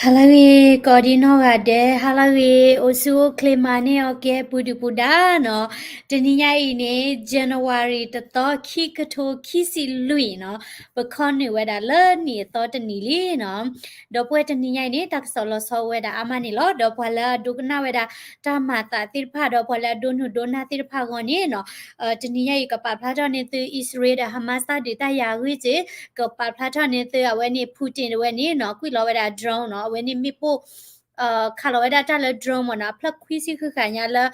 ဟါလၢအဂ့ၤ ကိးဒံနီၢ်ဂၤဒဲး, ဟါလၢအဂ့ၤ အိၣ်ဆူၣ်အိၣ်ချ့မၤန့ၢ်အီၤကဲပူၤဒုၣ်ပူၤဒါနီၤ. တနံၤညါအံၤန့ၣ် January တသီ ခံကထိခံဆံလွံၢ်နီၤ, ပခီနုာ်ဝဲဒၣ်လၢနံၣ်အသီတနံၤလံနီၤ. ဒီပုၢ်ဝဲၢ် တနံၤညါအံၤန့ၣ် တၢ်ကစီၣ်လီၤဆီဝဲဒၣ်အါမးန့ၣ်လီၤ. ဒီးပှၤလၢအဒိကနၣ်ဝဲဒၣ်တၢ်မၤသးသ့ၣ်တဖၣ် ဒီးပှၤလၢအဒိနုာ်ဒိနၢ်သ့ၣ်တဖၣ်အဂီၢ်န့ၣ်နီၤ, တနံၤညါအံၤ ကပာ်ဖျါထီၣ်န့ၢ်သု အံၣ်စရ့လးဒီး Hamas တၢ်ဒုးတၢ်ယၤအဂ့ၢ်စ့ၢ်, ကပာ်ဖျါထီၣ်န့ၢ်သု အဝဲန့ၣ် Putin တဝဲန့ၣ်နီၤ, ကွံာ်လီၤဝဲဒၣ် drone နီၤ, အဝဲန့ၣ်မ့ၣ်ပိၢ် ခးလီၤဝဲဒၣ်တၢ်လၢ drone မ့ၢ်နီၤ, အဖျၢၣ်ခွံဆံဃုဃာ်ညါလၢ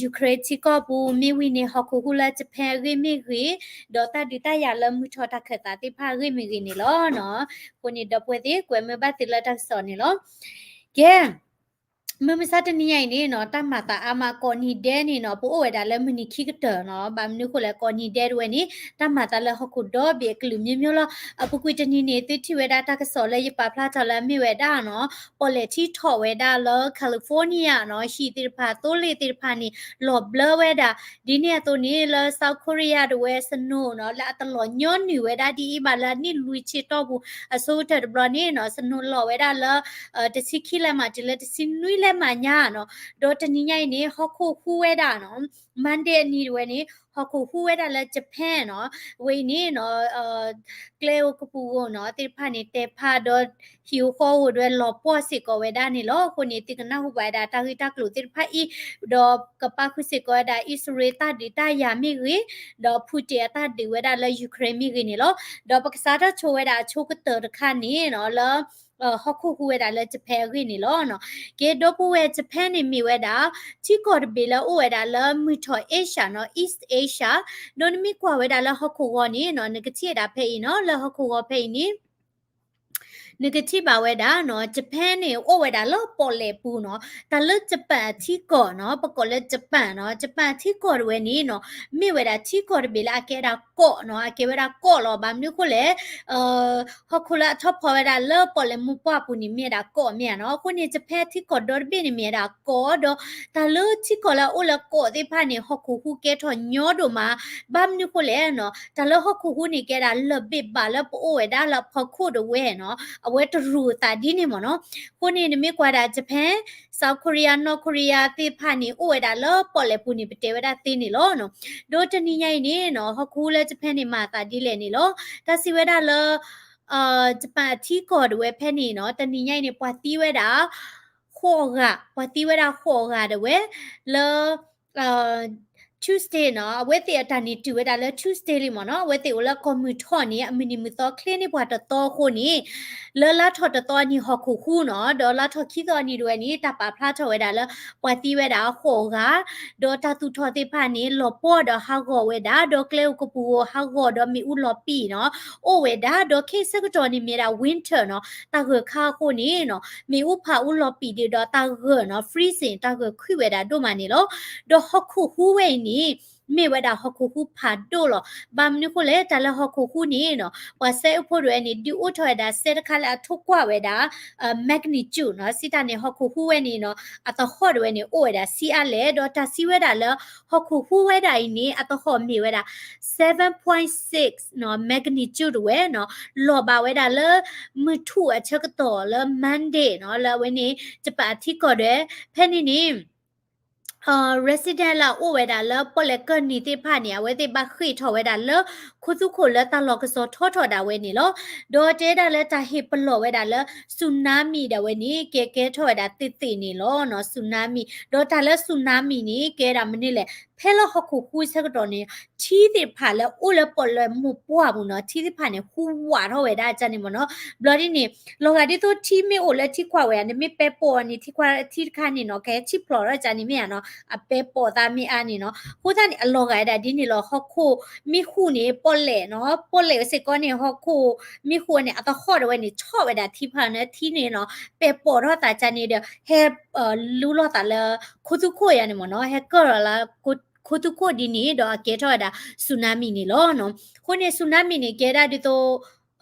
Ukraine ထံကီၢ်ပူၤ, မ့ၢ်ဝံၤန့ၣ် ဟီၣ်ခိၣ်ဟူးလၢ Japan အဂ့ၢ်မ့ၢ်ဂ့ၤ, ဒီးတၢ်ဒုးတၢ်ယၤလၢမုၢ်ထီၣ်တၢ်ခၢၣ်သးသ့ၣ်တဖၣ်အဂ့ၢ်မ့ၢ်ဂ့ၤန့ၣ်လီၤနီၤ. အဃိန့ၣ် ဒီပုၢ်ဝဲၢ်သ့ၣ် ကွဲမုာ်ဘၣ်သုလၢတၢ်ကစီၣ်န့ၣ်လီၤ. ကဲ မုၢ်မဆါတနံၤညါအံၤန့ၣ်နီၤ, တၢ်မၤသးအါမး ကိးနံၤဒဲးန့ၣ်နီၤ, ပအိၣ်ဝဲဒၣ်လၢမုၢ်နံၤခံကတၢၢ်နီၤ, ဘၣ်မနုၤအဃိလဲၣ် ကိးနံၤဒဲးတဝဲန့ၣ် တၢ်မၤသးလၢဟီၣ်ခိၣ်ဒီဘ့ၣ်အကလုာ်မျိုးမျိုးလီၤ. အပူၤကွံာ်တနံၤန့ၣ် သုထံၣ်ဝဲဒၣ်တၢ်ကစီၣ်လၢယပာ်ဖျါထီၣ်လၢအမ့ၢ်ဝဲဒၣ်နီၤ, ပီၣ်လဲၣ်ထံထီၣ်ဝဲဒၣ်လၢ California နီၤ, ဟံၣ်သ့ၣ်တဖၣ် သိလ့ၣ်သ့ၣ်တဖၣ်န့ၣ် လီၤဘျၢဝဲဒၣ်, ဒ်န့ၣ်အသိးန့ၣ် လၢ South Korea တဝဲ snow နီၤ, လၢအတလီၤညီနုၢ်ဝဲဒၣ်ဒ်အံၤဘၣ်လၢအနံၣ်လွံၢ်ဆံတီၢ်ပူၤ အဆိကတၢၢ်တဘျီန့ၣ်နီၤ, snow လီၤဝဲဒၣ်လၢ တဆံခံလဲးမးတုၤလၢတဆံနွံလဲးမးညါနီၤ. ဒီးတနံၤညါအံၤန့ၣ် ဟီၣ်ခိၣ်ဟူးဝဲဒၣ်နီၤ, Monday အနံၤတဝဲန့ၣ် ဟီၣ်ခိၣ်ဟူးဝဲဒၣ်လၢ Japan နီၤ, အဝဲအံၤန့ၣ်နီၤ ကျဲဧိၤကပူၤဧိၤနီၤ သ့ၣ်တဖၣ်န့ၣ် တဲဖးဒီး ဟံၣ်ဧိၤဃီဧိၤဒၣ်ဝဲလီၤပှီၢ်စ့ၢ်ကီးဝဲဒၣ်န့ၣ်လီၤ. အဃိန့ၣ် သုကနၢ်ဟူဘၣ်ဝဲဒၣ်တၢ်ဂ့ၢ်တၢ်ကျိၤသ့ၣ်တဖၣ်အံၤ, ဒီးကပာ်ဃုာ်စ့ၢ်ကီးဝဲဒၣ် အံၣ်စရ့လးတၢ်ဒုးတၢ်ယၤမ့ၢ်ဂ့ၤ, ဒီး Putin အတၢ်ဒုးဝဲဒၣ်လၢ Ukraine မ့ၢ်ဂ့ၤန့ၣ်လီၤ. ဒီးပကစးထီၣ်ဆိဝဲဒၣ်အဆိကတၢၢ်တခါန့ၣ်နီၤ လၢ ဟီၣ်ခိၣ်ဟူးဝဲဒၣ်လၢ Japan အဂ့ၢ်န့ၣ်လီၤ. ကဲ ဒီပုၢ်ဝဲၢ် Japan န့ၣ်မ့ၢ်ဝဲဒၣ် ထံကီၢ်တဘ့ၣ်လၢအအိၣ်ဝဲဒၣ်လၢမုၢ်ထီၣ် Asia နီၤ, East Asia, ဒီးနမ့ၢ်ကွၢ်ဝဲဒၣ်လၢဟီၣ်ခိၣ်ဂီၤန့ၣ်နီၤ နကထံၣ်ဝဲဒၣ်ဖဲအံၤနီၤ, လၢဟီၣ်ခိၣ်ဂီၤဖဲအံၤန့ၣ် နကထံၣ်ဘၣ်ဝဲဒၣ်နီၤ Japan န့ၣ် အိၣ်ဝဲဒၣ်လၢပီၣ်လဲၣ်ပူၤနီၤ, တၢ်လၢ Japan အထံကီၢ်နီၤ, ပကိးလၢ Japan နီၤ, Japan အထံကီၢ်တဝဲန့ၣ်နီၤ, မ့ၢ်ဝဲဒၣ်ထံကီၢ်တဘ့ၣ်လၢအကဲဒၣ်ကီၢ်နီၤ, အကဲဝဲဒၣ်ကီၢ်လီၤ. ဘၣ်မနုၤအဃိလဲၣ် ဟီၣ်ခိၣ်လၢအထီၣ်ဖီဝဲဒၣ်လၢပီၣ်လဲၣ်မိၢ်ပှၢ်ပူၤန့ၣ် မ့ၢ်ဝဲဒၣ်ကီၢ်မ့ၢ်ဧါနီၤ. အဃိန့ၣ် Japan ထံကီၢ်ဒီတဘ့ၣ်န့ၣ် မ့ၢ်ဝဲဒၣ်ကီၢ်, ဒီးတၢ်လၢထံကီၢ်လၢအအိၣ်လၢကီၢ်သ့ၣ်တဖၣ်န့ၣ် ဟီၣ်ခိၣ်ဟူးကဲထီၣ်ညီဒိၣ်မး. ဘၣ်မနုၤအဃိလဲၣ်နီၤ, တၢ်လၢဟီၣ်ခိၣ်ဟူးန့ၣ် ကဲဒၣ်လၢၢ်ဘ့ၣ်ဘၣ်လၢပအိၣ်ဝဲဒၣ်လၢအဖီခိၣ်တဝဲနီၤ, အဝဲတရူးအသးဒ်န့ၣ်မ့ၢ်နီၤ. အဃိန့ၣ် နမ့ၢ်ကွၢ်ဒၣ် Japan, South Korea, North Korea သ့ၣ်တဖၣ်န့ၣ် အိၣ်ဝဲဒၣ်လၢပီၣ်လဲၣ်ပူၤန့ၣ် ပတဲဝဲဒၣ်သ့န့ၣ်လီၤ. ဒီးတနံၤညါအံၤန့ၣ်နီၤ ဟီၣ်ခိၣ်ဟူးလၢ Japan န့ၣ် မၤအသးဒ်လဲၣ်န့ၣ်လီၤ. တၢ်စံးဝဲဒၣ်လၢ Japan အထံကီၢ်တဝဲဖဲန့ၣ်နီၤ, တနံၤညါအံၤန့ၣ် ပှၤသံဝဲဒၣ် ဃိးဂၤ, ပှၤသံဝဲဒၣ်ဃိးဂၤတဝဲ လၢ Tuesday နီၤ, အဝဲသ့ၣ်အတၢ်န့ၣ်တုၤဝဲဒၣ်လၢ Tuesday လံမ့ၢ်နီၤ, အဝဲသ့ၣ်အိၣ်လၢကီၢ်မုၢ်ထီၣ်န့ၣ် အမုၢ်နံၤမုၢ်သီချ့န့ၢ်ပှၤတသီအဃိန့ၣ်, လၢလါထီၣ်တသီအနံၤဟီၣ်ခိၣ်ဟူးနီၤ, ဒီးလါထီၣ်ခံသီအနံၤတဝဲန့ၣ် တၢ်ပာ်ဖျါထီၣ်ဝဲဒၣ်လၢ ပှၤသံဝဲဒၣ်ဃိးဂၤ, ဒီးတၢ်သူၣ်ထီၣ်သ့ၣ်တဖၣ်န့ၣ် လီၤပှီၢ်ဒီးဟးဂီၤဝဲဒၣ်, ဒီးကျဲဧိၤကပူၤဧိၤဟးဂီၤဒီးမ့ၣ်အူလီၤပံာ်နီၤ, အိၣ်ဝဲဒၣ်, ဒီးခဲအံၤဆၢကတီၢ်န့ၣ်မ့ၢ်ဝဲဒၣ် winter နီၤ, တၢ်ဂၢၢ်ခါအဃိန့ၣ်နီၤ, မ့ၣ်အူဖးအူလီၤပံာ်ဒံးဒီးတၢ်ဂၢၢ်နီၤ, freezing တၢ်ဂၢၢ်ခုၣ်ဝဲဒၣ်ဒိၣ်မးန့ၣ်လီၤ. ဒီးဟီၣ်ခိၣ်ဟူးဝဲအံၤန့ၣ် မ့ၢ်ဝဲဒၣ်ဟီၣ်ခိၣ်ဟူးဖးဒိၣ်လီၤ. ဘၣ်မနုၤအဃိလဲၣ် တၢ်လၢဟီၣ်ခိၣ်ဟူးန့ၣ်နီၤ, ပှၤစဲအုၣ်ဖိတဝဲန့ၣ် ဒုးအိၣ်ထီၣ်ဝဲဒၣ်စဲတခါလၢအထိကွၢ်ဝဲဒၣ် magnitude နီၤ, စံးတၢ်န့ၣ် ဟီၣ်ခိၣ်ဟူးဝဲန့ၣ်နီၤ, အသဟီၣ်တဝဲန့ၣ် အိၣ်ဝဲဒၣ်ဆံးအါလဲၣ်, ဒီးတၢ်စံးဝဲဒၣ်လၢ ဟီၣ်ခိၣ်ဟူးဝဲဒၣ်အံၤန့ၣ် အသဟီၣ်မ့ၢ်ဝဲဒၣ် seven point six နီၤ, magnitude တဝဲနီၤ, လီၤဘၣ်ဝဲဒၣ်လၢ မုၢ်ထူၣ်အဆၢကတီၢ်လၢ Monday နီၤ, လၢအဝဲန့ၣ် Japan အထံကီၢ်ဒီး ဖဲန့ၣ်န့ၣ် resident လၢအအိၣ်ဝဲဒၣ်လၢပီၣ်လဲၣ်ကၢၢ်နံၤသ့ၣ်တဖၣ်န့ၣ် အဝဲသ့ၣ်ဘၣ်ဃ့ၢ်ထီၣ်ဝဲဒၣ်လၢ ခိသူခိၣ်လၢတၢ်လီၢ်ကစီၤထီထီၣ်ဒၣ်ဝဲန့ၣ်လီၤ. ဒီးတဲဒၣ်လၢတၢ်ဟ့ၣ်ပလီၢ်ဝဲဒၣ်လၢ tsunami ဒၣ်ဝဲန့ၣ် ကဲကဲထီၣ်ဝဲဒၣ်သ့ၣ်သ့ၣ်န့ၣ်လီၤနီၤ, tsunami. ဒီးတၢ်လၢ tsunami န့ၣ် ကဲဒၣ်မနုၤလဲၣ်, ဖဲလၢဟီၣ်ခိၣ်ဟူးဆၢကတီၢ်န့ၣ် ထံသ့ၣ်တဖၣ်လၢအိၣ်လၢပီၣ်လဲၣ်မိၢ်ပှၢ်ပူၤနီၤ, ထံသ့ၣ်တဖၣ်န့ၣ် ဟူးဝးထီၣ်ဝဲဒၣ်ကန့ၣ်မ့ၢ်နီၤ. ဘျီဒ်န့ၣ် လီၤဂာ်ဒ်သိးထံမ့ၢ်အိၣ်လၢထံခွါဝဲဧါ, နမ့ၢ်ပဲပိာ်အီၤန့ၣ် ထံခွါထံတခါန့ၣ်နီၤ, ကဟဲထံၣ်ဖျိးထီၣ်ကန့ၣ်မ့ၢ်ဧါနီၤ, အပဲပိာ်သးမ့ၢ်အါန့ၣ်နီၤ. အဃိသတးန့ၣ် အလီၤဂာ်ဝဲဒၣ်ဒ်န့ၣ်လီၤ, ဟီၣ်ခိၣ်မံၣ်ဃူၣ်န့ၣ် ပီၣ်လဲၣ်နီၤ, ပီၣ်လဲၣ်စ့ၢ်ကီးန့ၣ် ဟီၣ်ခိၣ်မံၣ်ဃူၣ်န့ၣ် အသဟီၣ်တဝဲန့ၣ် ဆီၣ်ဝဲဒၣ်ထံဖးန့ၣ် ထံန့ၣ်နီၤ, ပဲပိာ်ထီၣ်သးကန့ၣ်ဒီး ဟဲ လူလီၤသးလၢ ခိသူခိၣ်ယါန့ၣ်မ့ၢ်နီၤ, ဟဲကၢၢ်လီၤလၢ ခိသူခိၣ်ဒ်န့ၣ်ဒီးအကဲထီၣ်ဝဲဒၣ် tsunami န့ၣ်လီၤ. အဃိန့ၣ် tsunami န့ၣ် ကဲဒၣ်ဒ်သိး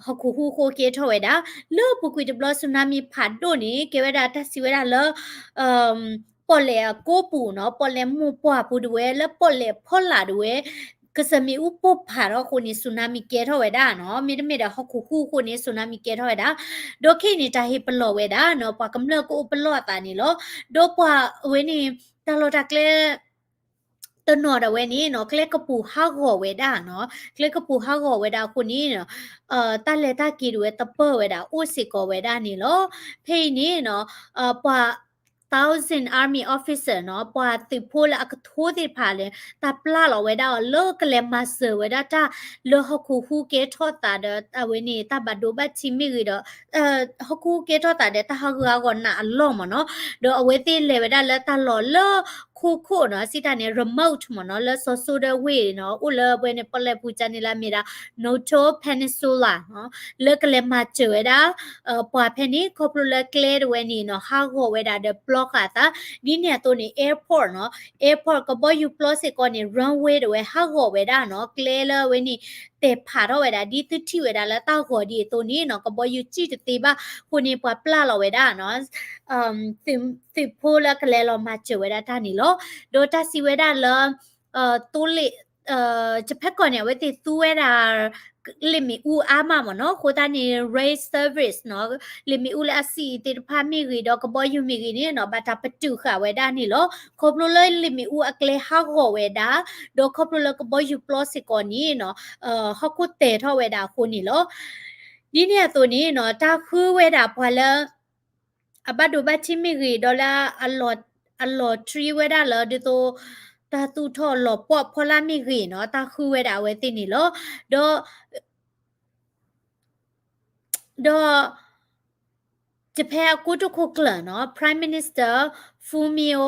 ဟီၣ်ခိၣ်ဟူးဃိကဲထီၣ်ဝဲဒၣ်, လၢအပူၤကွံာ်တဘျီ tsunami ဖးဒိၣ်န့ၣ် ကဲဝဲဒၣ်တၢ်စံးဝဲဒၣ်လၢ ပီၣ်လဲၣ်အကိးပူၤနီၤ, ပီၣ်လဲၣ်မိၢ်ပှၢ်ပူၤဒၣ်ဝဲ လၢပီၣ်လဲၣ်ဖီလာ်ဒၣ်ဝဲ ကစၢၢ်မ့ၣ်အူပိၢ်ဖးထီၣ်အဃိန့ၣ် tsunami ကဲထီၣ်ဝဲဒၣ်နီၤ, မ့တမ့ၢ်ဒီးဟီၣ်ခိၣ်ဟူးအဃိန့ၣ် tsunami ကဲထီၣ်ဝဲဒၣ်, ဒီးခဲအံၤန့ၣ် တၢ်ဟ့ၣ်ပလီၢ်ဝဲဒၣ်နီၤ, ပှၤကမျၢၢ်ကအိၣ်ပလီၢ်အသးန့ၣ်လီၤ. ဒီးပှၤအဝဲန့ၣ် တၢ်လီၢ်တၢ်ကျဲ တနီၤဒၣ်ဝဲန့ၣ်နီၤ, ကျဲကပူၤဟးဂီၤဝဲဒၣ်နီၤ, ကျဲကပူၤဟးဂီၤဝဲဒၣ်အဃိန့ၣ် တၢ်လဲၤတၢ်က့ၤဒၣ်ဝဲတပၢၢ်ဝဲဒၣ် အိၣ်စ့ၢ်ကီးဝဲဒၣ်န့ၣ်လီၤ. ဖဲအံၤန့ၣ်နီၤ, ပှၤ Thousand Army Officer နီၤ, ပှၤသုးဖိလၢအကထိသ့ၣ်တဖၣ်လၢ တၢ်ပျၢ်လီၤဝဲဒၣ်အီၤလၢကလဲၤမၤစၢၤဝဲဒၣ်တၢ်လၢဟီၣ်ခိၣ်ဟူးကဲထီၣ်သးဒီး အဝဲန့ၣ် တၢ်ဘၣ်ဒိဘၣ်ထံးမ့ၢ်ဂ့ၤဒီး ဟီၣ်ခိၣ်ဟူးကဲထီၣ်သးဒီးတၢ်ဟးဂူာ်ဟးဂီၤနးအလီၢ်မ့ၢ်နီၤ, ဒီးအဝဲသ့ၣ်လဲၤဝဲဒၣ်လၢတၢ်လီၢ်လၢခိခိၣ်နီၤ, စံးတၢ်န့ၣ် remote မ့ၢ်နီၤ, လၢစီၤစိဒၢဝ့ၢ်နီၤ, အိၣ်လၢအဝဲန့ၣ် ပီၣ်လဲၣ်ပူၤကန့ၣ်လၢအမ့ၢ်ဒၣ် Noto Peninsula နီၤ, လၢကလဲၤမၤစၢၤဝဲဒၣ် ပှၤဖဲန့ၣ် ခီဖျိလၢကျဲဒၣ်ဝဲန့ၣ်နီၤ, ဟးဂီၤဝဲဒၣ်ဒီးပျီဃာ်အသး, ဒ်န့ၣ်အသိးန့ၣ် airport နီၤ, airport ကဘီယူၤပျီစ့ၢ်ကီးန့ၣ် runway ဒၣ်ဝဲ ဟးဂီၤဝဲဒၣ်နီၤ, ကျဲလၢအဝဲန့ၣ် တဲာ်ဖးထီၣ်ဝဲဒၣ် ဒ်သုထံၣ်ဝဲဒၣ်လၢတၢ်ဂီၤဒ်အသိးန့ၣ်နီၤ, ကဘီယူၤစံၣ်တသ့ဘၣ်အဃိန့ၣ် ပှၤပျၢ်လီၤဝဲဒၣ်နီၤ, သုးဖိလၢကလဲၤလီၤမၤစၢၤဝဲဒၣ်တၢ်န့ၣ်လီၤ. ဒီးတၢ်စံးဝဲဒၣ်လၢ သိလ့ၣ် Japan ကီၢ်န့ၣ် အဝဲသ့ၣ်သူဝဲဒၣ် လ့ၣ်မ့ၣ်အူအါမးမ့ၢ်နီၤ, အဃိသတးန့ၣ် rail service နီၤ, လ့ၣ်မ့ၣ်အူလၢအဆံးသ့ၣ်တဖၣ်မ့ၢ်ဂ့ၤ ဒီးကဘီယူၤမ့ၢ်ဂ့ၤန့ၣ်နီၤ, ဘၣ်တၢ်ပတုာ်ဃာ်ဝဲဒၣ်န့ၣ်လီၤ. ခီဖျိလၢလ့ၣ်မ့ၣ်အူအကျဲဟးဂီၤဝဲဒၣ်, ဒီးခီဖျိလၢကဘီယူၤပျီစ့ၢ်ကီးန့ၣ်နီၤ, ဟီၣ်ခိၣ်တဲာ်ထီၣ်ဝဲဒၣ်အဃိန့ၣ်လီၤ. ဒ်န့ၣ်အသိးန့ၣ်နီၤ, တၢ်ဃုဝဲဒၣ်ပှၤလၢ အဘၣ်ဒိဘၣ်ထံးမ့ၢ်ဂ့ၤ ဒီးလၢ အလီၤတြံဝဲဒၣ်လၢ ဒ်သိး တၢ်သူၣ်ထီၣ်လီၤပှီၢ်ဖီလာ်မ့ၢ်ဂ့ၤနီၤ, တၢ်ဃုဝဲဒၣ်အဝဲသ့ၣ်န့ၣ်လီၤ. ဒီး ဒီး Japan အကိတိာ်ခိၣ်ကျၢၢ်နီၤ, Prime Minister Fumio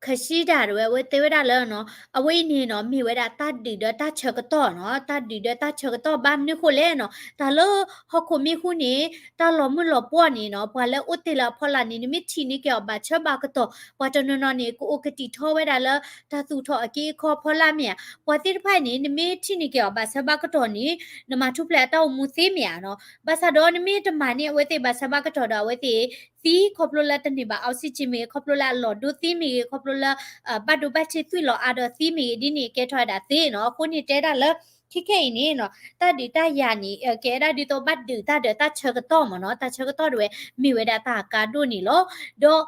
Kishida တဝဲ အဝဲတဲဝဲဒၣ်လၢနီၤ, အဝဲအံၤန့ၣ်နီၤ မ့ၢ်ဝဲဒၣ်တၢ်ဒုးဒီးတၢ်ဆၢကတီၢ်နီၤ, တၢ်ဒုးဒီးတၢ်ဆၢကတီၢ်ဘၣ်မနုၤဃိလဲၣ်နီၤ, တၢ်လၢဟီၣ်ခိၣ်မ့ၢ်ဟူးန့ၣ် တၢ်လီၤမုၢ်လီၤပှီၢ်န့ၣ်နီၤ, ပှၤလၢအိၣ်တ့ၢ်လၢအဖီလာ်န့ၣ် နမ့ၢ်ထံၣ်န့ၢ်က့ၤအီၤဘၣ်ဆၢဘၣ်ကတီၢ်, ပှၤတနီၤနီၤန့ၣ် ကအိၣ်ကတံာ်ထီဝဲဒၣ်လၢ တၢ်သူၣ်ထီၣ်အက့အခီဖီလာ်မ့ၢ်ဧါ, ပှၤသ့ၣ်တဖၣ်အံၤန့ၣ် နမ့ၢ်ထံၣ်န့ၢ်က့ၤအီၤဘၣ်ဆၢဘၣ်ကတီၢ်န့ၣ် နမၤထူၣ်ဖျဲးအတၢ်အိၣ်မူသ့မ့ၢ်ဧါနီၤ, ဘၣ်ဆၣ်ဒီးနမ့ၢ်တမၤန့ၢ်အဝဲသ့ၣ်ဘၣ်ဆၢဘၣ်ကတီၢ်ဒီး အဝဲသ့ၣ်သံ ခီဖျိလၢတန့ၢ်ဘၣ် oxygen မ့ၢ်ဂ့ၤ, ခီဖျိလၢအလီၢ်ဒိသ့မ့ၢ်ဂ့ၤ, ခီဖျိလၢ ဘၣ်ဒိဘၣ်ထံးသွံၣ်လီၤအါဒီးသ့မ့ၢ်ဂ့ၤ, ဒ်န့ၣ်ကဲထီၣ်ဝဲဒၣ်သ့နီၤ, အဃိန့ၣ်တဲဒၣ်လၢ ခဲခဲအံၤန့ၣ်နီၤ, တၢ်ဒုးတၢ်ယၤန့ၣ် ကဲဒၣ်ဒ်သိးဘၣ်ဒုးတၢ်ဒီးတၢ်ဆၢကတီၢ်မ့ၢ်နီၤ, တၢ်ဆၢကတီၢ်တဝဲ မ့ၢ်ဝဲဒၣ်တၢ်အကါဒိၣ်န့ၣ်လီၤ. ဒီး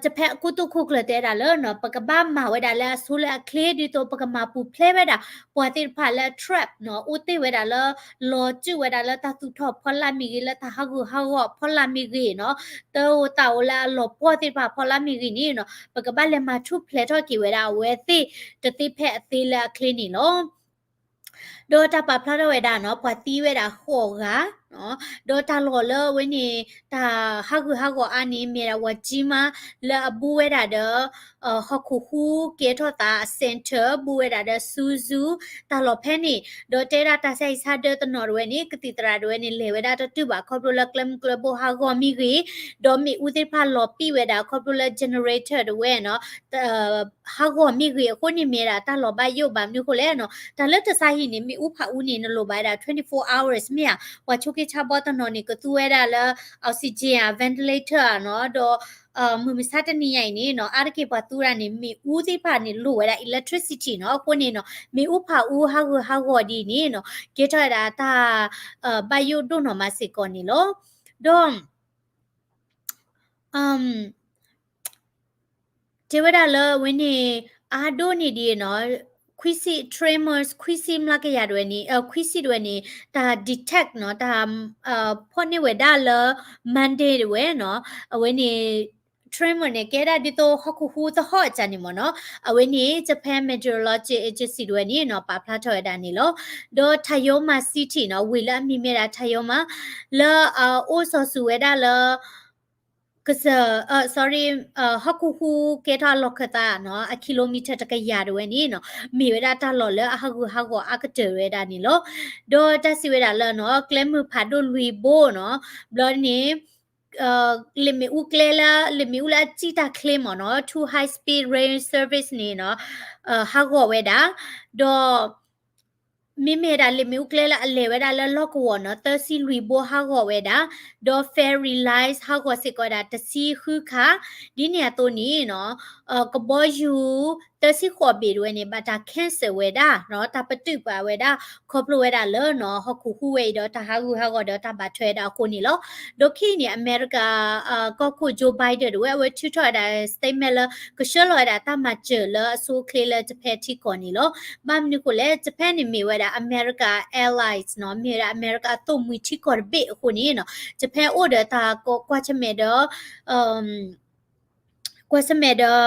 Japan အကိတိာ်ခိၣ်ကျၢၢ်တဲဒၣ်လၢနီၤ, ပကဘၣ်မၤဝဲဒၣ်လၢအဆိလၢအချ့ ဒ်သိးပကမၤပူၤဖျဲးဝဲဒၣ် ပှၤသ့ၣ်တဖၣ်လၢ trapped နီၤ, အိၣ်တ့ၢ်ဝဲဒၣ်လၢ လီၤစုၣ်ဝဲဒၣ်လၢတၢ်သူၣ်ထီၣ်ဖီလာ်မ့ၢ်ဂ့ၤ, လၢတၢ်ဟးဂူာ်ဟးဂီၤဖီလာ်မ့ၢ်ဂ့ၤနီၤ, တၢ်အိၣ်သးအိၣ်လၢအလီၤပှီၢ်သ့ၣ်တဖၣ်ဖီလာ်မ့ၢ်ဂ့ၤန့ၣ်နီၤ, ပကဘၣ်လဲၤမၤထူၣ်ဖျဲးထီၣ်က့ၤဝဲဒၣ်အဝဲသ့ၣ်တသ့ဖဲအသ့လၢအချ့န့ၣ်လီၤ. ဒီးတၢ်ပာ်ဖျါထီၣ်ဝဲဒၣ်နီၤ, ပှၤသံဝဲဒၣ်ဃိးဂၤ, ဒီးတၢ်လီၢ်လၢအဝဲန့ၣ် တၢ်ဟးဂူာ်ဟးဂီၤအါန့ၣ် မ့ၢ်ဒၣ် Wajima လၢအဘူးဝဲဒၣ်ဒီး ဟီၣ်ခိၣ်ဟူးကဲထီၣ်သးအ center ဘူးဝဲဒၣ်ဒီး Suzu တၢ်လီၢ်ဖဲန့ၣ်, ဒီးတဲဒၣ်တၢ်ဆါဟံၣ်ဆါဒၢတနီၤတဝဲန့ၣ် ကသံၣ်သရၣ်တဝဲန့ၣ် လဲၤဝဲဒၣ်တတုၤဘၣ် ခီဖျိလၢကျဲမုၢ်ကျဲဘိဟးဂီၤမ့ၢ်ဂ့ၤ, ဒီးမ့ၣ်အူသ့ၣ်တဖၣ်လီၤပံာ်ဝဲဒၣ် ခီဖျိလၢ generator တဝဲနီၤ ဟးဂီၤမ့ၢ်ဂ့ၤအဃိန့ၣ် မ့ၢ်ဝဲဒၣ်တၢ်လီၤဘၣ်ယိၣ်ဘၣ်မနုၤအဃိလဲၣ်နီၤ, တၢ်လၢတၢ်ဆါဟံၣ်န့ၣ် မ့ၣ်အူဖးအူန့ၣ် နလိၣ်ဘၣ်ဝဲဒၣ် twenty-four hours မ့ၢ်ဧါ, ပှၤဆိးက့ဆါဘီတနီၤန့ၣ် ကသူဝဲဒၣ်လၢ oxygen ဧါ ventilator ဧါနီၤ, ဒီး မုၢ်မဆါတနံၤညါအံၤန့ၣ်နီၤ အါတက့ၢ်ပှၤသူဝဲဒၣ်န့ၣ် မ့ၣ်အူသ့ၣ်တဖၣ်န့ၣ် လိၣ်ဝဲဒၣ် electricity နီၤ, အဃိန့ၣ်နီၤ မ့ၣ်အူဖးအူဟးဂူာ်ဟးဂီၤဒ်အံၤန့ၣ်နီၤ ကဲထီၣ်ဝဲဒၣ်တၢ် ဘၣ်ယိၣ်ဒိၣ်နီၢ်မးစ့ၢ်ကီးန့ၣ်လီၤ. ဒီး တဲဝဲဒၣ်လၢအဝဲန့ၣ် အါဒိၣ်န့ၢ်ဒံးနီၤ, ခွံဆံ tremors ခွံဆံမျးကယၤတဝဲန့ၣ် ခွံဆံတဝဲန့ၣ် တၢ် detect နီၤ, တၢ် ဖီၣ်န့ၢ်ဝဲဒၣ်လၢ Monday တဝဲနီၤ, အဝဲန့ၣ် tremor န့ၣ် ကဲဒၣ်ဒ်သိးဟီၣ်ခိၣ်ဟူးသဟီၣ်အစၢ်န့ၣ်မ့ၢ်နီၤ, အဝဲန့ၣ် Japan Meteorology Agency တဝဲန့ၣ်နီၤ ပာ်ဖျါထီၣ်ဝဲဒၣ်န့ၣ်လီၤ. ဒီး Toyama City နီၤ, ဝ့ၢ်လၢအမံၤမ့ၢ်ဒၣ် Toyama လၢအအိၣ်စီၤစုၤဝဲဒၣ်လၢ ကစၢၢ် sorry ဟီၣ်ခိၣ်ဟူးကဲထီၣ်အလီၢ်ခၢၣ်သးနီၤ အ kilometer တကယၤတဝဲန့ၣ်နီၤ မ့ၢ်ဝဲဒၣ်တၢ်လီၢ်လၢအဟးဂူာ်ဟးဂီၤအါကတၢၢ်ဝဲဒၣ်န့ၣ်လီၤ. ဒီးတၢ်စံးဝဲဒၣ်လၢနီၤ ကျဲမုၢ်ဖးဒိၣ်လွံၢ်ဘိနီၤ ဘျီန့ၣ် လ့ၣ်မ့ၣ်အူကျဲလၢ လ့ၣ်မ့ၣ်အူလၢအစံၣ်တၢ်ချ့မ့ၢ်နီၤ two high speed rail service န့ၣ်နီၤ ဟးဂီၤဝဲဒၣ် ဒီး မ့မ့ၢ်ဒၣ်လ့ၣ်မ့ၣ်အူကျဲလၢအလဲၤဝဲဒၣ်လၢလီၢ်ကဝီၤနီၤ သၢဆံလွံၢ်ဘိဟးဂီၤဝဲဒၣ်, ဒီး ferry lines ဟးဂီၤစ့ၢ်ကီးဝဲဒၣ်တဆံဃုခါ, ဒ်န့ၣ်အသိးန့ၣ်နီၤ ကဘီယူၤ သၢဆံဃိးဘ့ၣ်တဝဲန့ၣ် ဘၣ်တၢ် cancel ဝဲဒၣ်နီၤ, တၢ်ပတုာ်ပာ်ဝဲဒၣ် ခီဖျိဝဲဒၣ်လၢနီၤ ဟီၣ်ခိၣ်ဟူးဝဲအံၤဒီး တၢ်ဟးဂူာ်ဟးဂီၤဒီးတၢ်ဘၣ်ထွဲဝဲဒၣ်အဃိန့ၣ်လီၤ. ဒီးခဲအံၤန့ၣ် အမဲရကၤ ကီၢ်ခိၣ် Joe Biden တဝဲ အဝဲထုးထီၣ်ဝဲဒၣ် statement လၢ ကဆှၢလီၤဝဲဒၣ်တၢ်မၤစၢၤလၢအဆိအချ့လၢ Japan ထံကီၢ်န့ၣ်လီၤ. ဘၣ်မနုၤအဃိလဲၣ်, Japan န့ၣ်မ့ၢ်ဝဲဒၣ် အမဲရကၤ allies နီၤ, မ့ၢ်ဝဲဒၣ်အမဲရကၤအသိၣ်မှံၤထံကီၢ်တဘ့ၣ်အဃိန့ၣ်နီၤ, Japan အိၣ်ဒီးတၢ်ကွၢ်ဆၢၣ်မဲာ်ဒီး ကွၢ်ဆၢၣ်မဲာ်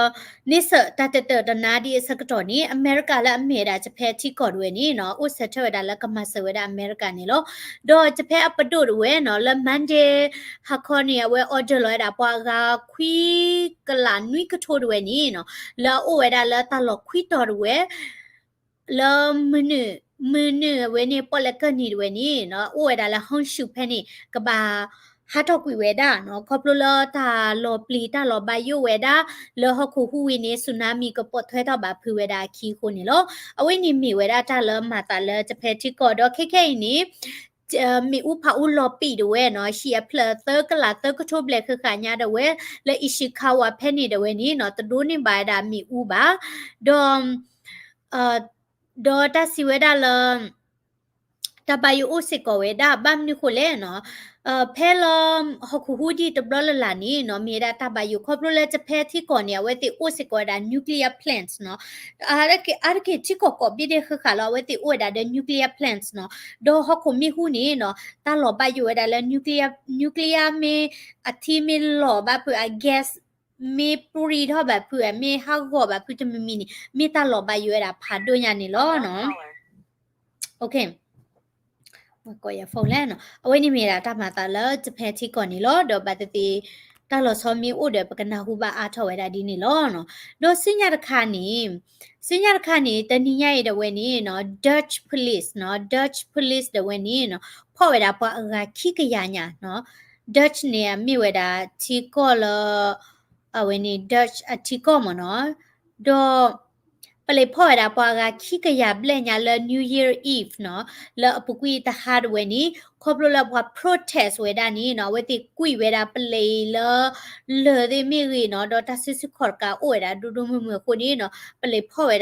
ဒီး န့ဆၢၣ်တၢ်တတၢာ်တနါဒ်အဆၢကတီၢ်န့ၣ် အမဲရကၤလၢအမ့ၢ်ဝဲဒၣ် Japan ထံကီၢ်တဝဲန့ၣ်နီၤ, အိၣ်ဆၢထၢၣ်ဝဲဒၣ်လၢကမၤစၢၤဝဲဒၣ်အမဲရကၤန့ၣ်လီၤ. ဒီး Japan အပဒိၣ်တဝဲနီၤ လၢ Monday ဟါခီန့ၣ် အဝဲ order လီၤဝဲဒၣ်ပှၤအဂၤခွံကလးနွံကထိတဝဲန့ၣ်နီၤ, လၢအအိၣ်ဝဲဒၣ်လၢတၢ်လီၢ်ခွံတီၤတဝဲ လၢ မုၢ်နုာ်အဝဲန့ၣ် ပီၣ်လဲၣ်ကၢၢ်နံၤတဝဲန့ၣ်နီၤ, အိၣ်ဝဲဒၣ်လၢ Honshu ဖဲန့ၣ် ကဘၣ်ဟးထီၣ်ကွံာ်ဝဲဒၣ်နီၤ, ခီဖျိလၢတၢ်လီၤပျံၤတၢ်လီၤဘၣ်ယိၣ်ဝဲဒၣ် လၢဟီၣ်ခိၣ်ဟူးဝံၤန့ၣ် tsunami ကပိာ်ထွဲထီၣ်ဘၣ်ဖုးဝဲဒၣ်အခံအဃိန့ၣ်လီၤ. အဝဲန့ၣ်မ့ၢ်ဝဲဒၣ်တၢ်လၢမၤသးလၢ Japan ထံကီၢ် ဒီးခဲခဲအံၤန့ၣ် မ့ၣ်အူဖးအူလီၤပံာ်တဝဲနီၤ, ဟံၣ်အဖျၢၣ်သၢကလးသၢကထိဘျဲၣ်ဃၣ်ဃၣ်ညါတဝဲ လၢ Ishikawa ဖဲန့ၣ်တဝဲန့ၣ်နီၤ, တဒိးန့ၢ်ဘၣ်ဝဲဒၣ်မ့ၣ်အူဘၣ်, ဒီး ဒီးတၢ်စံးဝဲဒၣ်လၢ တၢ်ဘၣ်ယိၣ်အိၣ်စ့ၢ်ကီးဝဲဒၣ်, ဘၣ်မနုၤဃိလဲၣ်နီၤ, ဖဲလၢ ဟီၣ်ခိၣ်ဟူးဒံၣ်တဘျီလၢ်လၢ်န့ၣ်နီၤ, မ့ၢ်ဝဲဒၣ်တၢ်ဘၣ်ယိၣ်ခီဖျိလၢ Japan ထံကီၢ်န့ၣ် အဝဲသ့ၣ်အိၣ်စ့ၢ်ကီးဝဲဒၣ် nuclear plants နီၤ, အါတက့ၢ် အါတက့ၢ်ထံကီၢ်ကိးဘ့ၣ်ဒဲးဃၣ်ဃၣ်လီၤ အဝဲသ့ၣ်အိၣ်ဝဲဒၣ်ဒီး nuclear plants နီၤ, ဒီးဟီၣ်ခိၣ်မ့ၢ်ဟူးန့ၣ်နီၤ, တၢ်လီၤဘၣ်ယိၣ်ဝဲဒၣ်လၢ nuclear nuclear မ့ၢ်အထံမ့ၢ်လီၤဘၣ်ဖုး အ gas မ့ၢ်ပြံထီၣ်ဘၣ်ဖုး မ့ၢ်ဟးဂီၤဘၣ်ဖုးတမံၤမံၤန့ၣ် မ့ၢ်တၢ်လီၤဘၣ်ယိၣ်ဝဲဒၣ်ဖးဒိၣ်ညါန့ၣ်လီၤနီၤ. အဝဲန့ၣ်မ့ၢ်ဒၣ်တၢ်မၤသးလၢ Japan ထံကီၢ်န့ၣ်လီၤ. ဒီးဘၣ်သ့ၣ်သ့ၣ် တၢ်လီၤဆီမ့ၢ်အိၣ်ဒီးပကနၢ်ဟူဘၣ်အါထီၣ်ဝဲဒၣ်ဒ်န့ၣ်လီၤ. ဒီးဆူညါတခါန့ၣ်, ဆူညါတခါန့ၣ် တနံၤညါအံၤဒၣ်ဝဲန့ၣ်နီၤ, Dutch police နီၤ, Dutch police ဒၣ်ဝဲန့ၣ်နီၤ, ဖီၣ်ဝဲဒၣ်ပှၤအဂၤခံကယၤညါနီၤ. Dutch န့ၣ် အမ့ၢ်ဝဲဒၣ်ထံကီၢ်လၢ အဝဲန့ၣ် Dutch အထံကီၢ်မ့ၢ်နီၤ. ဒီး ပလံးဖီၣ်ဝဲဒၣ်ပှၤအဂၤခံကယၤဘျဲၣ်ညါလၢ New Year Eve နီၤ, လၢအပူၤကွံာ်တဟါဒၣ်ဝဲန့ၣ် ခီဖျိလၢပှၤ protest ဝဲဒၣ်န့ၣ်နီၤ, အဝဲသ့ၣ်ကွံာ်ဝဲဒၣ်ပလံးလၢ လၢၢ်သ့ၣ်မ့ၢ်ဂ့ၤနီၤ, ဒီးတၢ်စုဆူၣ်ခီၣ်တကးအိၣ်ဝဲဒၣ်ဒိၣ်ဒိၣ်မုၢ်မုၢ်အဃိန့ၣ်နီၤ, ပလံးဖီၣ်ဝဲဒၣ်ပှၤ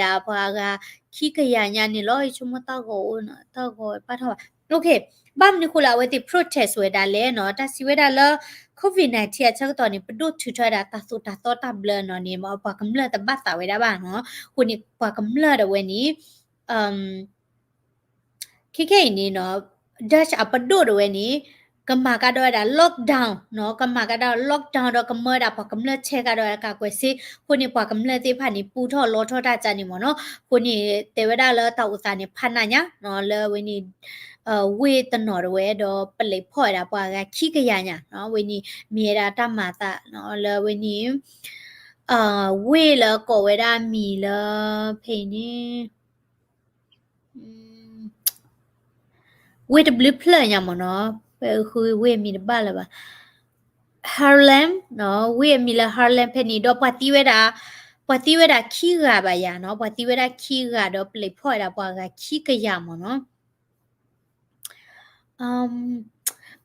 အဂၤခံကယၤညါန့ၣ်လီၤ. ယဆိကမိၣ်တၢ်ဂီၤအိၣ်နီၤ, တၢ်ဂီၤပာ်ထီၣ်ဘၣ်. ဘၣ်မနုၤဃိလၢအဝဲသ့ၣ် protest ဝဲဒၣ်လဲၣ်နီၤ, တၢ်စံးဝဲဒၣ်လၢ COVID nineteen အဆၢကတီၢ်န့ၣ် ပဒိၣ်ထုးထီၣ်ဝဲဒၣ်တၢ်သိၣ်တၢ်သီတၢ်ဘျၢနီၤန့ၣ် ပှၤကမျၢၢ်တဘၣ်သးဝဲဒၣ်ဘၣ်နီၤ. အဃိန့ၣ် ပှၤကမျၢၢ်ဒၣ်ဝဲန့ၣ် ခဲခဲအံၤန့ၣ်နီၤ, Dutch အပဒိၣ်ဒၣ်ဝဲန့ၣ် ကမၤကဒီးဝဲဒၣ် lockdown နီၤ, ကမၤကဒီး lockdown ဒီးကမၢဝဲဒၣ်ပှၤကမျၢၢ်ဆဲးကဒီးဝဲဒၣ် ကာကွယ်ဆေး, အဃိန့ၣ် ပှၤကမျၢၢ်သ့ၣ်တဖၣ်န့ၣ် ပူထီၣ်လီထီၣ်တၢ်ကါန့ၣ်မ့ၢ်နီၤ. အဃိန့ၣ် တဲဝဲဒၣ်လၢတၢ်အိၣ်သးန့ၣ် ဖးနးညါနီၤ, လၢအဝဲန့ၣ် ဝ့ၢ်တနီၤဒၣ်ဝဲဒီး ပလံးဖီၣ်ဝဲဒၣ်ပှၤအဂၤခံကယၤညါနီၤ. အဝဲန့ၣ် မ့ၢ်ဝဲဒၣ်တၢ်မၤသးနီၤ, လၢအဝဲန့ၣ် ဝ့ၢ်လၢကိးဝဲဒၣ်မံၤလၢ ဖဲအံၤန့ၣ် ဝ့ၢ်တဘျုးဖျၢၣ်ညါမ့ၢ်နီၤ, ပဃုဝ့ၢ်အမံၤတဘၣ်လၢၤဘၣ်, Haarlem နီၤ, ဝ့ၢ်အမံၤလၢ Haarlem ဖဲန့ၣ် ဒီးပှၤသံဝဲဒၣ်, ပှၤသံဝဲဒၣ်ခံဂၤဘၣ်ယၤနီၤ, ပှၤသံဝဲဒၣ်ခံဂၤဒီးပလံးဖီၣ်ဝဲဒၣ်ပှၤဂၤခံကယၤမ့ၢ်နီၤ.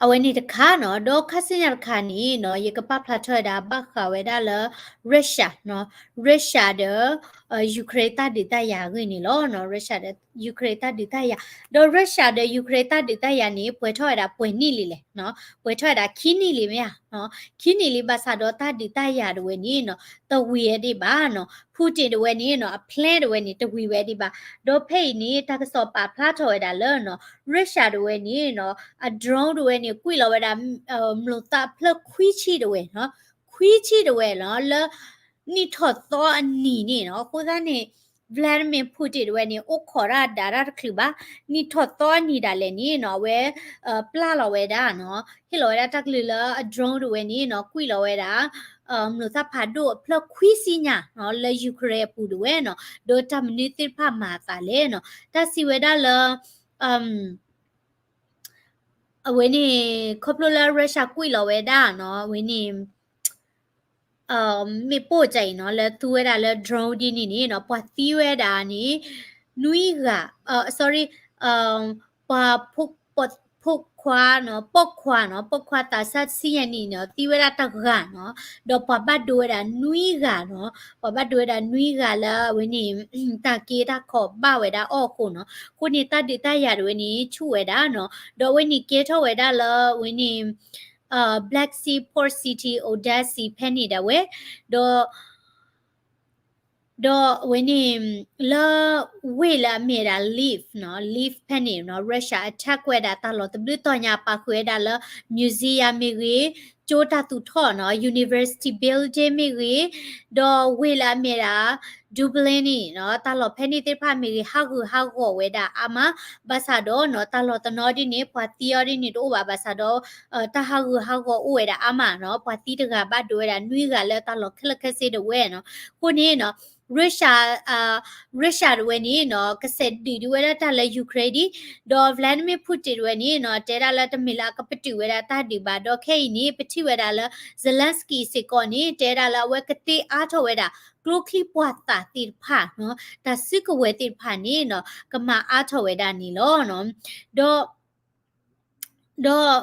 အဝဲန့ၣ်တခါနီၤ, ဒီးခါဆူညါတခါန့ၣ်နီၤ, ယကပာ်ဖျါထီၣ်ဝဲဒၣ်ဘၣ်ဃးဝဲဒၣ်လၢ Russia နီၤ, Russia ဒီး Ukraine တၢ်ဒုးတၢ်ယၤအဂ့ၢ်န့ၣ်လီၤနီၤ, Russia ဒီး Ukraine တၢ်ဒုးတၢ်ယၤ, ဒီး Russia ဒီး Ukraine တၢ်ဒုးတၢ်ယၤန့ၣ် ပှဲၤထီၣ်ဝဲဒၣ်ပှဲၤနံၣ်လံလဲၣ်နီၤ, ပှဲၤထီၣ်ဝဲဒၣ်ခံနံၣ်လံမ့ၢ်ဧါ, ခံနံၣ်လံဘၣ်ဆၣ်ဒီးတၢ်ဒုးတၢ်ယၤဒၣ်ဝဲန့ၣ်နီၤ, တဝံၤဝဲဒံးဘၣ်နီၤ, Putin ဒၣ်ဝဲန့ၣ်နီၤ, အ plan ဒၣ်ဝဲန့ၣ် တဝံၤဝဲဒံးဘၣ်, ဒီးဖဲအံၤန့ၣ် တၢ်ကစီၣ်ပာ်ဖျါထီၣ်ဝဲဒၣ်လၢနီၤ, Russia ဒၣ်ဝဲန့ၣ်နီၤ, အ drone ဒၣ်ဝဲန့ၣ် ကွံာ်လီၤဝဲဒၣ် မျိာ်သၣ်ဖျၢၣ်ခွံဆံဒၣ်ဝဲနီၤ, ခွံဆံဒၣ်ဝဲနီၤ, လၢ နံၣ်ထီၣ်သီအနံၤန့ၣ်နီၤ, အဃိသတးန့ၣ် Vladimir Putin ဒၣ်ဝဲန့ၣ် အိၣ်ခိးတၢ်ဒၣ်တၢ်တချုးဘၣ်, နံၣ်ထီၣ်သီအနံၤဒၣ်လဲာ်န့ၣ်နီၤ, အဝဲ ပျဲလီၤဝဲဒၣ်နီၤ, ဟ့ၣ်လီၤဝဲဒၣ်တၢ်ကလုၢ်လၢအ drone ဒၣ်ဝဲန့ၣ်နီၤ, ကွံာ်လီၤဝဲဒၣ် မျိာ်သၣ်ဖးဒိၣ်အဖျၢၣ်ခွံဆံညါနီၤ, လၢ Ukraine အပူၤဒၣ်ဝဲနီၤ, ဒီးတၢ်မနုၤသ့ၣ်တဖၣ်မၤအသးလဲၣ်နီၤ, တၢ်စံးဝဲဒၣ်လၢ အဝဲန့ၣ် ခီဖျိလၢ Russia ကွံာ်လီၤဝဲဒၣ်နီၤ, အဝဲန့ၣ် မ့ၣ်ပိၢ်တခါအံၤနီၤ, လၢသူဝဲဒၣ်လၢ drone ဒ်န့ၣ်န့ၣ်နီၤ, ပှၤသံဝဲဒၣ်န့ၣ် နွံဂၤ, sorry, ပှၤဖိ ပိာ်ခွါနီၤ, ပိာ်ခွါနီၤ, ပိာ်ခွါသးစၢ်တဆံယဲၢ်နံၣ်နီၤ သံဝဲဒၣ်တဂၤနီၤ, ဒီးပှၤဘၣ်ဒိဝဲဒၣ်နွံဂၤနီၤ, ပှၤဘၣ်ဒိဝဲဒၣ်နွံဂၤလၢအဝဲန့ၣ် တၢ်က့တၢ်ခိးဘၣ်ဝဲဒၣ်အီၣ်အဃိနီၤ, အဃိန့ၣ်တၢ်ဒုးတၢ်ယၤတဝဲန့ၣ် ဆူၣ်ဝဲဒၣ်နီၤ, ဒီးအဝဲန့ၣ်ကဲထီၣ်ဝဲဒၣ်လၢအဝဲန့ၣ် Black Sea port city Odesa ဖဲန့ၣ်ဒၣ်ဝဲ, ဒီး ဒီးအဝဲန့ၣ် လၢ ဝ့ၢ်လၢအမ့ၢ်ဝဲဒၣ် Lviv နီၤ, Lviv ဖဲန့ၣ်နီၤ Russia attack ဝဲဒၣ်တၢ်လီၢ်တဘျုးတီၤညါ ပာ်ဃုာ်ဝဲဒၣ်လၢ museum မ့ၢ်ဂ့ၤ, ကၠိတၢ်သူၣ်ထီၣ်နီၤ, university building မ့ၢ်ဂ့ၤ, ဒီးဝ့ၢ်လၢအမ့ၢ်ဝဲဒၣ် Dubrovnik နီၤ, တၢ်လီၢ်ဖဲန့ၣ်သ့ၣ်တဖၣ်မ့ၢ်ဂ့ၤ ဟးဂူာ်ဟးဂီၤဝဲဒၣ်အါမး, ဘၣ်ဆၣ်ဒီးနီၤ တၢ်လီၢ်တနီၤဒ်န့ၣ် ပှၤသံအီၤဒ်န့ၣ်တအိၣ်ဘၣ်, ဘၣ်ဆၣ်ဒီး တၢ်ဟးဂူာ်ဟးဂီၤအိၣ်ဝဲဒၣ်အါမးနီၤ, ပှၤသံတဂၤဘၣ်ဒိဝဲဒၣ်နွံဂၤလၢတၢ်လီၢ်ခဲလၢာ်ခဲဆ့ဒၣ်ဝဲနီၤ, အဃိန့ၣ်နီၤ Russia Russia တဝဲန့ၣ်နီၤ ကစဲးဒုးဒံးဝဲဒၣ်တၢ်လၢ Ukraine ဒံး, ဒီး Vladimir Putin တဝဲန့ၣ်နီၤ တဲဒၣ်လၢတမ့ၢ်လၢအကပတုာ်ဝဲဒၣ်တၢ်ဒုးဘၣ်, ဒီးခဲအံၤန့ၣ် ပထံၣ်ဝဲဒၣ်လၢ Zelensky စ့ၢ်ကီးန့ၣ် တဲဒၣ်လၢအဝဲကတ့အါထီၣ်ဝဲဒၣ် ကျိချံမျိာ်သၣ်သ့ၣ်တဖၣ်နီၤ, တၢ်စုကဝဲၤသ့ၣ်တဖၣ်န့ၣ်နီၤ ကမၤအါထီၣ်ဝဲဒၣ်န့ၣ်လီၤ. ဒီး ဒီး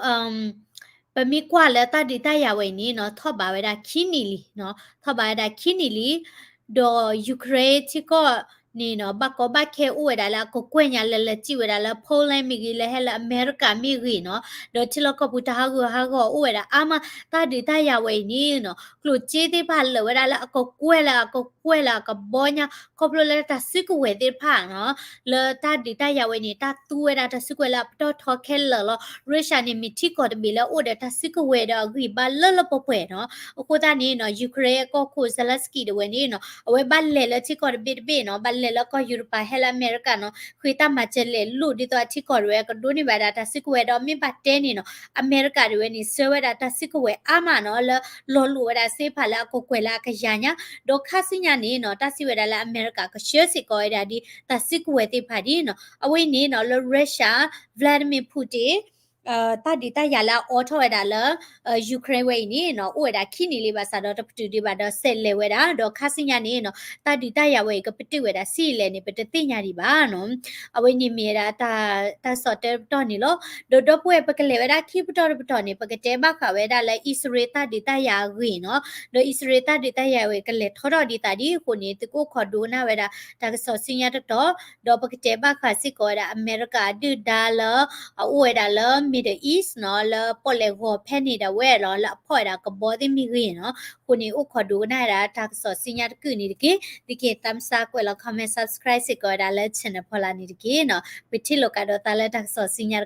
ပမ့ၢ်ကွၢ်လၢတၢ်ဒုးတၢ်ယၤဝဲအံၤန့ၣ်နီၤ ထီၣ်ဘးဝဲဒၣ်ခံနံၣ်လံနီၤ, ထီၣ်ဘးဝဲဒၣ်ခံနံၣ်လံ, ဒီး Ukraine ထံကီၢ်န့ၣ်နီၤ ဘၣ်ကီဘၣ်ခဲအိၣ်ဝဲဒၣ်လၢအကကွဲၢ်ညါ လဲၤလဲၤစံၣ်ဝဲဒၣ်လၢ Poland မ့ၢ်ဂ့ၤ, လဲၤဟဲလၢအမဲရကၤမ့ၢ်ဂ့ၤနီၤ, ဒီးထံလီၢ်ကီၢ်ပူၤတၢ်ဟးဂူာ်ဟးဂီၤအိၣ်ဝဲဒၣ်အါမး, တၢ်ဒုးတၢ်ယၤဝဲအံၤန့ၣ်နီၤ ကျိၣ်စ့သ့ၣ်တဖၣ်လၢာ်ဝဲဒၣ်လၢအကကွဲၢ်လၢအကကွဲၢ်လၢအကဘီညါ ခီဖျိလၢတၢ်စုကဝဲၤသ့ၣ်တဖၣ်နီၤ လၢတၢ်ဒုးတၢ်ယၤဝဲန့ၣ် တၢ်သူဝဲဒၣ်တၢ်စုကဝဲၤလၢအပတီၢ်ထီခဲလၢာ်လီၤ. Russia န့ၣ် မ့ၢ်ထံကီၢ်တဘ့ၣ်လၢအအိၣ်ဒီးတၢ်စုကဝဲၤဒီးအဂံၢ်ဘါလၢလၢပှဲၤပှဲၤနီၤ. အဃိသတးန့ၣ်နီၤ Ukraine အကီၢ်ခိၣ် Zelensky တဝဲန့ၣ်နီၤ အဝဲဘၣ်လဲၤလၢထံကီၢ်တဘ့ၣ်တဘ့ၣ်နီၤ, ဘၣ်လဲၤလၢကီၢ်ယူရပၤ ဟဲလၢအမဲရကၤနီၤ, ဃ့တၢ်မၤစၢၤလဲၤလိာ်ဒ်သိးအထံကီၢ်တဝဲ ကဒိးန့ၢ်ဘၣ်ဒၣ်တၢ်စုကဝဲၤဒီး မ့ၢ်ဘၣ်တဲန့ၣ်နီၤ အမဲရကၤတဝဲန့ၣ် ဆှၢဝဲဒၣ်တၢ်စုကဝဲၤအါမးနီၤ လၢလီၤလိာ်ဝဲဒၣ်သ့ၣ်တဖၣ်လၢအကကွဲၢ်လၢအကယၤညါ, ဒီးခါဆူညါန့ၣ်နီၤ တၢ်စံးဝဲဒၣ်လၢအမဲရကၤကဆှၢစ့ၢ်ကီးဝဲဒၣ်ဒ်တၢ်စုကဝဲၤသ့ၣ်တဖၣ်ဒ်နီၤ, အဝဲအံၤန့ၣ်နီၤ လၢ Russia Vladimir Putin တၢ်ဒုးတၢ်ယၤလၢအအိးထီၣ်ဝဲဒၣ်လၢ Ukraine ဝဲအံၤန့ၣ်နီၤ အိၣ်ဝဲဒၣ်ခံနံၣ်လံဘၣ်ဆၣ်ဒီး တပတုာ်ဒံးဘၣ်ဒီး စဲးလဲၤဝဲဒၣ်, ဒီးခါဆူညါန့ၣ်နီၤ တၢ်ဒုးတၢ်ယၤဝဲအံၤ ကပတုာ်ဝဲဒၣ်ဆံးလဲၣ်န့ၣ် ပတသ့ၣ်ညါဒံးဘၣ်နီၤ. အဝဲန့ၣ်မ့ၢ်ဝဲဒၣ် တၢ် တၢ်ကစီၣ်တၢတပတီၢ်န့ၣ်လီၤ. ဒီးဒီပုၢ်ဝဲၢ် ပကလဲၤဝဲဒၣ်ခံပတီၢ်တပတီၢ်န့ၣ် ပကတဲဘၣ်ဃးဝဲဒၣ်လၢအံၣ်စရ့လးတၢ်ဒုးတၢ်ယၤအဂ့ၢ်နီၤ. ဒီးအံၣ်စရ့လးတၢ်ဒုးတၢ်ယၤဝဲအံၤ ကလဲၤထီထီၣ်ဒံးသးဒ်အဃိန့ၣ် သုကအိၣ်ခိးဒိကနၣ်ဝဲဒၣ် တၢ်ကစီၣ်ဆူညါတတီၤ, ဒီးပကတဲဘၣ်ဃးစ့ၢ်ကီးဝဲဒၣ် အမဲရကၤအဒုၣ်ဒါလၢ အအိၣ်ဝဲဒၣ်လၢ Middle East နီၤ, လၢပီၣ်လဲၣ်ဂီၤဖဲန့ၣ်ဒၣ်ဝဲလီၤ, လၢအဖီၣ်ဝဲဒၣ်ကဘီသ့ၣ်မ့ၢ်ဂ့ၤနီၤ. အဃိန့ၣ် အိၣ်ခိးဒိကနၣ်ဝဲဒၣ် တၢ်ကစီၣ်ဆူညါတကုာ်န့ၣ်တက့ၢ်. သုကသးမဆါကွဲးလီၤ comment subscribe စ့ၢ်ကီးဝဲဒၣ်လၢ channel ဖီလာ်န့ၣ်တက့ၢ်နီၤ. ပထံၣ်လိာ်ကဒီးသးလၢတၢ်ကစီၣ်ဆူညါ